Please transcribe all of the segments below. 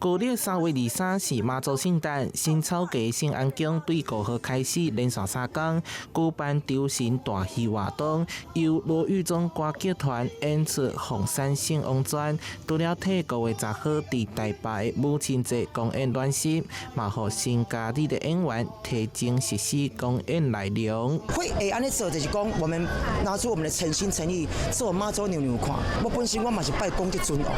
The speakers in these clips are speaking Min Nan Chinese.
舊曆3月23是媽祖聖誕，新草雞聖安宮對5號開始連續3工舉辦酬神大戲活動，由羅玉忠歌劇團演出《鳳山聖王傳》，除了替5月10號佇台北的母親節公演暖身，嘛予新加入的演員提前熟悉公演內容。會會按呢做，就是講我們拿出我們的誠心誠意做媽祖娘娘看。我本身我嘛是拜廣澤尊王，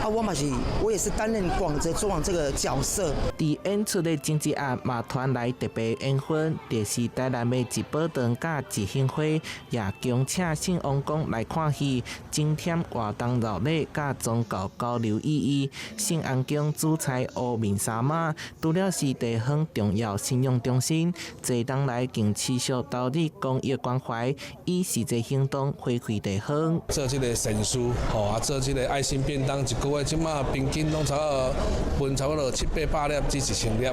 啊，我嘛是我也是擔任廣澤尊王這個角色。佇演出的前一暗嘛傳來特別緣分，就是台南的聚寶堂佮聚興會也恭請聖王宮來看戲，增添活動熱鬧佮宗教交流意義。聖安宮主祭烏面三媽，除了是地方重要信仰中心，濟冬來更持續投入公益關懷，以實際行動回饋地方。做這個善事，吼啊，做這個愛心便當，一個月這馬平均攏差不多分差不多七八百粒至1000粒。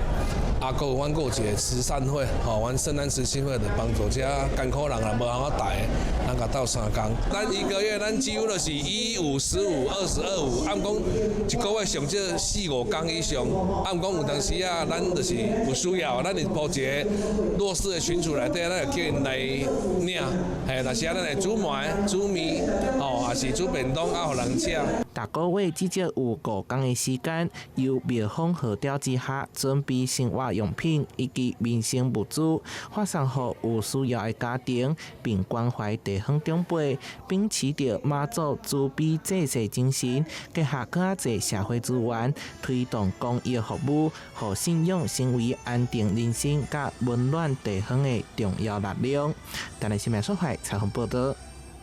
啊，閣有阮閣有一個慈善會，吼，阮聖安慈心會就幫助遮艱苦人啦，無通仔帶，咱共鬥相共。咱一個月咱幾乎就是一五十五二十二五，按講一個月上少四五工以上。按講有當時啊，咱就是有需要，咱就鋪一個弱勢的群組內底，咱就叫𪜶來領。嘿，若是啊，咱會煮糜、煮麵，吼，抑是煮便當啊，予人食。逐個月至少有5工的時間，由廟方號召之下，準備生活用品以及民生物資，發送予有需要的家庭，並關懷地方長輩，秉持著媽祖慈悲濟世精神，結合閣較濟社會資源，推動公益服務，予信仰成為安定人心佮溫暖地方的重要力量。台南新聞所採訪報道。